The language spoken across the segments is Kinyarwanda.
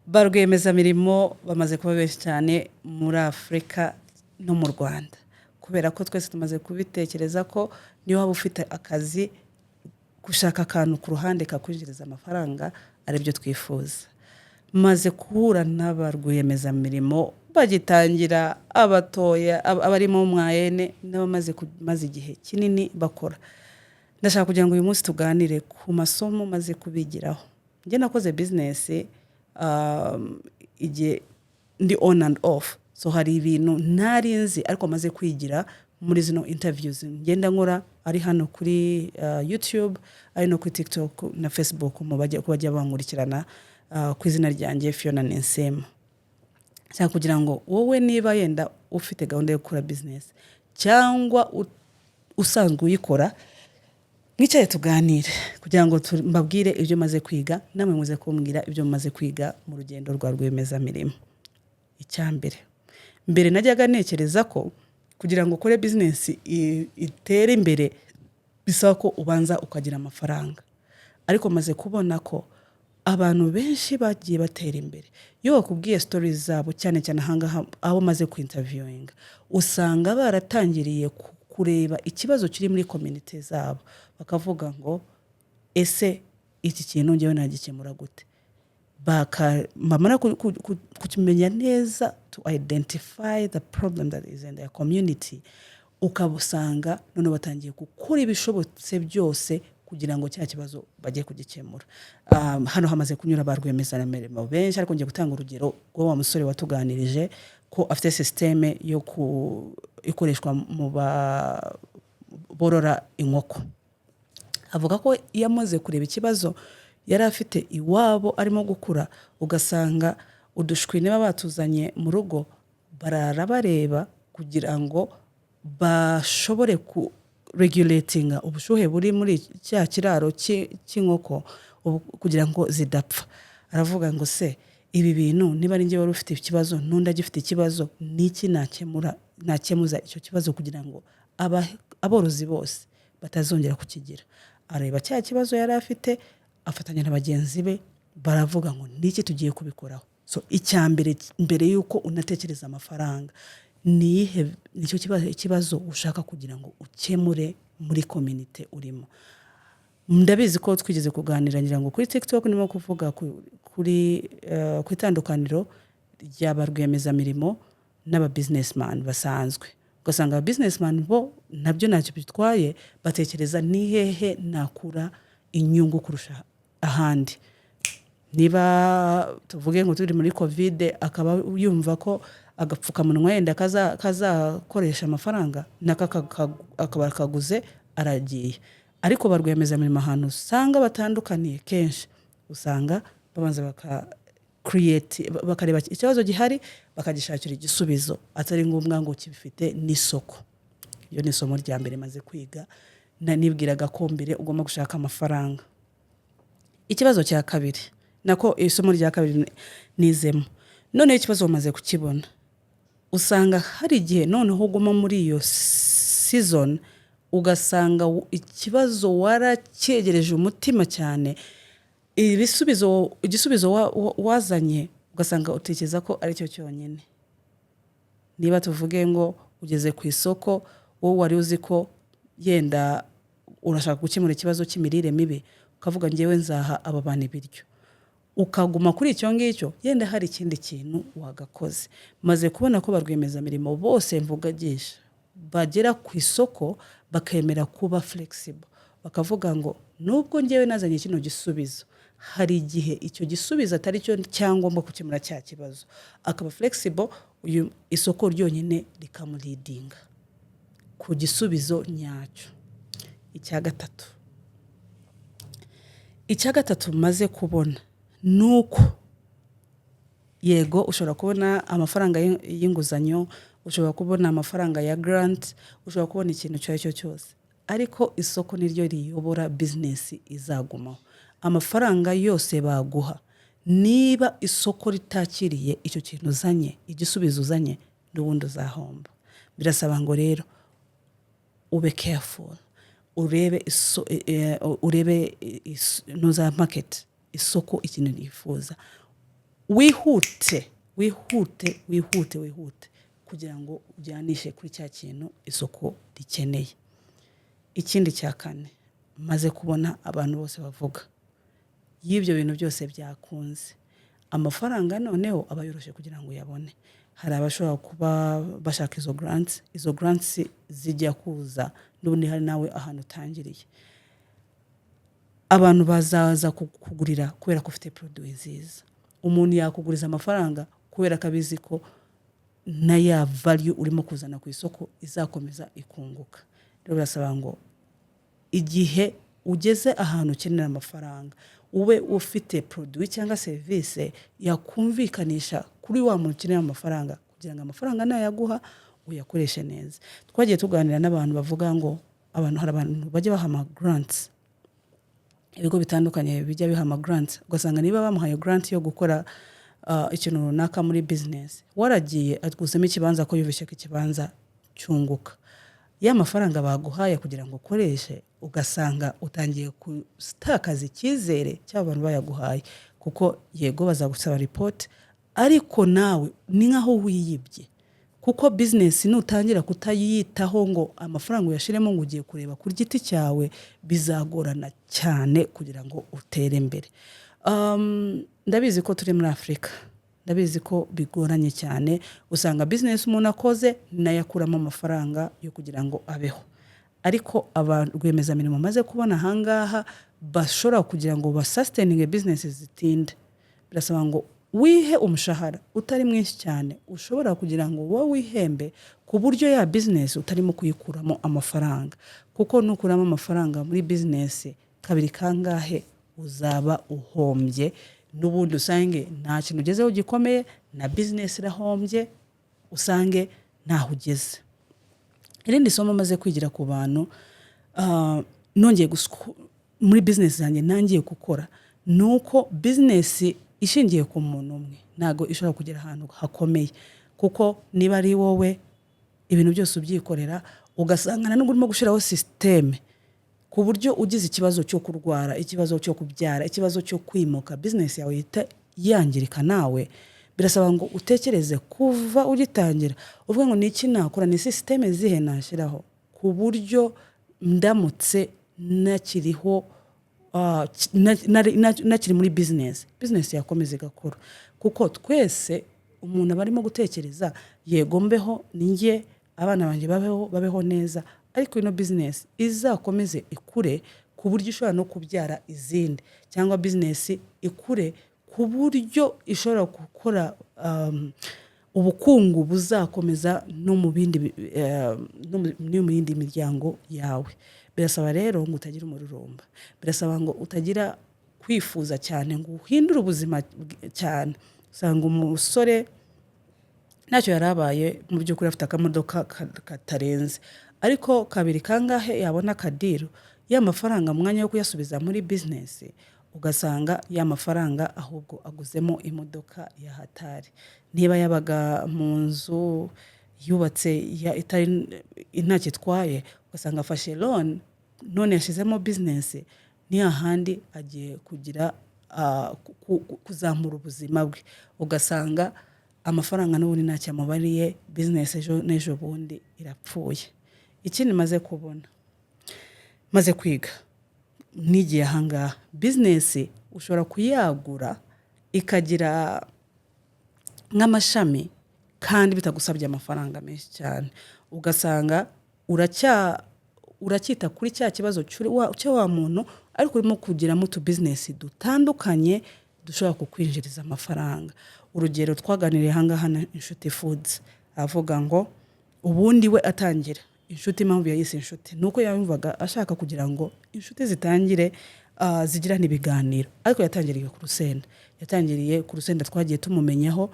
Ba rwiyemezamirimo bamaze kuba benshi cyane muri Afurika no mu Rwanda, kubera ko twese tumaze kubitekereza ko niyo waba ufite akazi, gushaka akantu ku ruhande kakwinjiriza amafaranga aribyo twifuza. Maze guhura n'aba rwiyemezamirimo bagitangira, abatoya, abarimo mwayene n'abamaze kumaze igihe kinini bakora. Ndashaka kugira ngo uyu munsi tuganire ku masomo maze kubigiraho. Njye nakoze business igihe ndi on and off, so hari ibintu ntari nzi ariko maze kwigira muri zino interviews ngenda nkora, ari hano kuri YouTube, ari no kuri TikTok na Facebook, mu bajya ku bajya bankurikirana ku izina ryanjye Fiona Nensema. Cyangwa kugira ngo wowe niba yenda ufite gahunda yo gukora business cyangwa usanzwe uyikora, mwicare tuganire kugira ngo mbabwire ibyo maze kwiga, namwe muze kumbwira ibyo mumaze kwiga mu rugendo rwa rwiyemezamirimo. Icya mbere, mbere najyaga ntekereza ko kugira ngo ukore business itere imbere bisaba ko ubanza ukagira amafaranga, ariko maze kubona ko abantu benshi bagiye batera imbere, iyo bakubwiye stories zabo, cyane cyane ahangaha abo maze kwinterviewinga, usanga baratangiriye kureba ikibazo kiri muri community zabo, bakavuga ngo: "Ese iki kintu ngewe nagikemura gute?" Bamara kukimenya neza, to identify the problem that is in their community, ukaba usanga none batangiye gukora ibishobotse byose kugira ngo cya kibazo bajye kugikemura. Hano hamaze kunyura ba rwiyemezamirimo benshi, ariko ngiye gutanga urugero rwa wa musore watuganirije ko afite système yo ikoreshwa mu borora inkoko. Avuga ko iyo amaze kureba ikibazo yari afite iwabo arimo gukura, ugasanga udushwi niba batuzanye mu rugo barara bareba kugira ngo bashobore ku regulatinga ubushyuhe buri muri cya kiraro cy'inkoko kugira ngo zidapfa. Aravuga ngo: "Se ibi bintu, niba ari njye wari ufite ikibazo n'undi agifite ikibazo, niki nakemura, nakemuza icyo kibazo kugira ngo aborozi bose batazongera kukigira?" Areba cya kibazo yari afite, afatanya na bagenzi be, baravuga ngo: "Niki tugiye kubikoraho?" So icya mbere, mbere y'uko unatekereza amafaranga, ni iyihe, nicyo kibazo, ikibazo ushaka kugira ngo ukemure muri community urimo. Ndabizi ko twigeze kuganira, ngira ngo kuri TikTok, ndimo kuvuga ku itandukaniro rya ba rwiyemezamirimo n'aba businessman basanzwe. Ugasanga aba businessman bo nabyo ntacyo bitwaye, batekereza: "Ni hehe nakura inyungu kurusha ahandi?" Niba tuvuge ngo turi muri COVID, akaba yumva ko agapfukamunwa yenda kazakoresha amafaranga, nako akaba akaguze, aragiye. Ariko ba rwiyemezamirimo, ahantu usanga batandukaniye kenshi, usanga babanza baka create, bakareba ikibazo gihari, bakagishakira igisubizo, atari ngombwa ngo kibifite n'isoko. Iyo ni isomo rya mbere maze kwiga. Nibwiraga ko mbere ugomba gushaka amafaranga. Ikibazo cya kabiri, nako isomo rya kabiri nizemo, noneho ikibazo wamaze kukibona, usanga hari igihe noneho uguma muri iyo season, ugasanga ikibazo waracyegereje umutima cyane, igisubizo wazanye ugasanga utekereza ko aricyo cyonyine. Niba tuvuge ngo ugeze ku isoko, wowe wari uzi ko yenda urashaka gukemura ikibazo cy'imirire mibi, ukavuga: "Ngewe nzaha aba bantu ibiryo," ukaguma kuri icyo ngicyo, yenda hari ikindi kintu wagakoze. Maze kubona ko ba rwiyemezamirimo bose mvugagisha bagera ku isoko bakemera kuba flexible, bakavuga ngo: "Nubwo ngewe nazanye kino gisubizo, hari igihe icyo gisubizo atari cyo cyangombwa gukemura cya kibazo." Akaba flexible, uyu isoko ryonyine rikamuleadinga ku gisubizo nyacyo. Icya gatatu maze kubona ni uko yego ushobora kubona amafaranga y'inguzanyo, ushobora kubona amafaranga ya grant, ushobora kubona ikintu icyo ari cyo cyose, ariko isoko niryo riyobora business izagumaho. Amafaranga yose baguha, niba isoko ritakiriye icyo kintu uzanye, igisubizo uzanye, n'ubundi uzahomba. Birasaba ngo rero ube careful, urebe nuza market, isoko ikintu yifuza. Wihute, wihute, wihute, wihute kugira ngo ujyanishe kuri cya kintu isoko rikeneye. Ikindi cya kane maze kubona abantu bose bavuga, y'ibyo bintu byose byakunze, amafaranga noneho aba yoroshye kugira ngo uyabone. Hari abashobora kuba bashaka izo grants. Izo grants zijya kuza n'ubundi hari nawe ahantu utangiriye. Abantu bazaza kukugurira kubera ko ufite produit nziza. Umuntu yakuguriza amafaranga kubera ko abizi ko na ya value urimo kuzana ku isoko izakomeza ikunguka. Rero birasaba ngo igihe ugeze ahantu ukenera amafaranga, ube ufite produit cyangwa serivisi yakumvikanisha kuri wa muntu ukeneye amafaranga, kugira ngo amafaranga nayaguha uyakoreshe neza. Twagiye tuganira n'abantu bavuga ngo abantu, hari abantu bajya baha ama grants, ibigo bitandukanye bijya biha ama grants, ugasanga niba bamuhaye grant yo gukora ikintu runaka muri business, waragiye aguzemo ikibanza ko yumvise ko ikibanza cyunguka. Ya mafaranga baguhaye kugira ngo ukoreshe, ugasanga utangiye gutakaza icyizere cy'abo bantu bayaguhaye, kuko yego bazagusaba report, ariko nawe ni nk'aho wiyibye, kuko business nutangira kutayitaho ngo amafaranga uyashiremo ngo ugiye kureba ku giti cyawe, bizagorana cyane kugira ngo utere imbere. Ndabizi ko turi muri Afurika, ndabizi ko bigoranye cyane. Usanga business umuntu akoze nayo akuramo amafaranga yo kugira ngo abeho, ariko aba rwiyemezamirimo maze kubona ahangaha bashobora kugira ngo basustaininge business zitinde, birasaba ngo wihe umushahara utari mwinshi cyane, ushobora kugira ngo wowe wihembe ku buryo ya business utarimo kuyikuramo amafaranga, kuko nukuramo amafaranga muri business kabiri kangahe uzaba uhombye n'ubundi, usange nta kintu ugezeho gikomeye, na business irahombye, usange ntaho ugeze. Irindi somo maze kwigira ku bantu, nongeye muri business zanjye ntangiye gukora, ni uko business ishingiye ku muntu umwe ntabwo ishobora kugera ahantu hakomeye, kuko niba ari wowe ibintu byose ubyikorera, ugasanga na nubwo urimo gushyiraho système ku buryo ugize ikibazo cyo kurwara, ikibazo cyo kubyara, ikibazo cyo kwimuka, business yawe ihita yangirika. Nawe birasaba ngo utekereze kuva ugitangira, uvuge ngo: "Ni iki nakora? Ni système zihe nashyiraho ku buryo ndamutse nakiriho, nakiri muri business, business yakomeza igakora?" Kuko twese umuntu aba arimo gutekereza: "Yego mbeho, ni njye, abana banjye babeho, babeho neza, ariko ino business izakomeze ikure ku buryo ishobora no kubyara izindi, cyangwa business ikure ku buryo ishobora gukora ubukungu buzakomeza no mu bindi no mu yindi miryango yawe." Birasaba rero ngo utagira umururumba, birasaba ngo utagira kwifuza cyane ngo uhindure ubuzima cyane. Usanga umusore ntacyo yari abaye mu by'ukuri, afite akamodoka katarenze, ariko kabiri kangahe yabona akadeal, ya mafaranga mu mwanya wo kuyasubiza muri business, ugasanga ya mafaranga ahubwo aguzemo imodoka ya hatari. Niba yabaga mu nzu yubatse itari ntacyo itwaye, ugasanga afashe loan, none yashyizemo business, ni hahandi agiye kugira kuzamura ubuzima bwe, ugasanga amafaranga n'ubundi ntacyo amubariye, business ejo n'ejo bundi irapfuye. Ikindi maze kubona, maze kwiga nigiye ahangaha, business ushobora kuyagura ikagira nk'amashami kandi bitagusabye amafaranga menshi cyane, ugasanga uracyita kuri cya kibazo cya wa muntu, ariko urimo kugiramo utu business dutandukanye dushobora kukwinjiriza amafaranga. Urugero, twaganiriye ahangaha na Inshuti Foods, avuga ngo ubundi we atangira Inshuti, impamvu yayise Inshuti ni uko yumvaga ashaka kugira ngo inshuti zitangire zigirane ibiganiro, ariko yatangiriye ku rusenda. Yatangiriye ku rusenda, twagiye tumumenyaho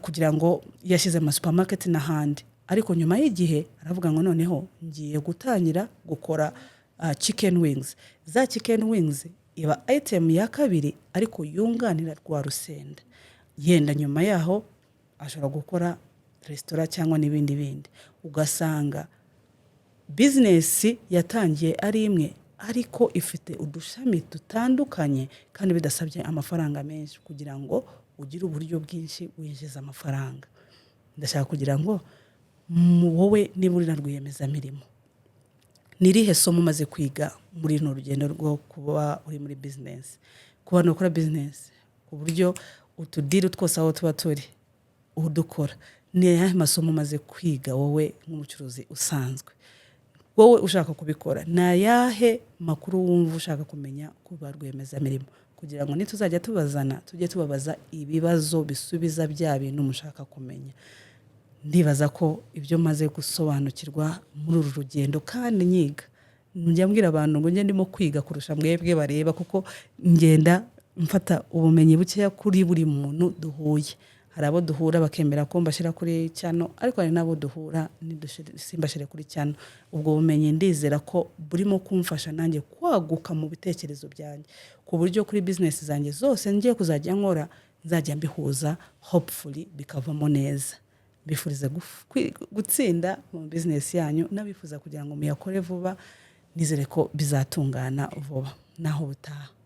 kugira ngo yashyize ama supermarket n'ahandi, ariko nyuma y'igihe aravuga ngo: "Noneho ngiye gutangira gukora chicken wings." Za chicken wings iba item ya kabiri, ariko yunganira rwa rusenda. Yenda nyuma yaho ashobora gukora resitora cyangwa n'ibindi bindi, ugasanga business yatangiye ari imwe. ariko ifite udushami dutandukanye kandi bidasabye amafaranga menshi kugira ngo ugire uburyo bwinshi winjiza amafaranga. Ndashaka kugira ngo wowe niba uri na rwiyemezamirimo, ni irihe somo umaze kwiga muri runo rugendo rwo kuba uri muri bizinesi? Ku bantu bakora bizinesi, ku buryo utudeal twose aho tuba turi udukora, ni ayahe masomo umaze kwiga wowe nk'umucuruzi usanzwe? Wowe ushaka kubikora, ni ayahe makuru wumva ushaka kumenya ku ba rwiyemezamirimo, kugira ngo nituzajya tubazana tujye tubabaza ibibazo bisubiza bya bintu mushaka kumenya? Ndibaza ko ibyo maze gusobanukirwa muri uru rugendo kandi nyiga, njya mbwira abantu ngo njye ndimo kwiga kurusha mwebwe bareba, kuko ngenda mfata ubumenyi bukeya kuri buri muntu duhuye. Hari abo duhura bakemera ko mbashyira kuri channel, ariko hari n'abo duhura simbashyire kuri channel. Ubwo bumenyi ndizera ko burimo kumfasha nanjye kwaguka mu bitekerezo byanjye, ku buryo kuri bizinesi zanjye zose ngiye kuzajya nkora nzajya mbihuza, hopefully bikavamo neza. Mbifuriza gutsinda mu bizinesi yanyu, n'abifuza kugira ngo muyakore vuba, nizere ko bizatungana vuba. Naho ubutaha.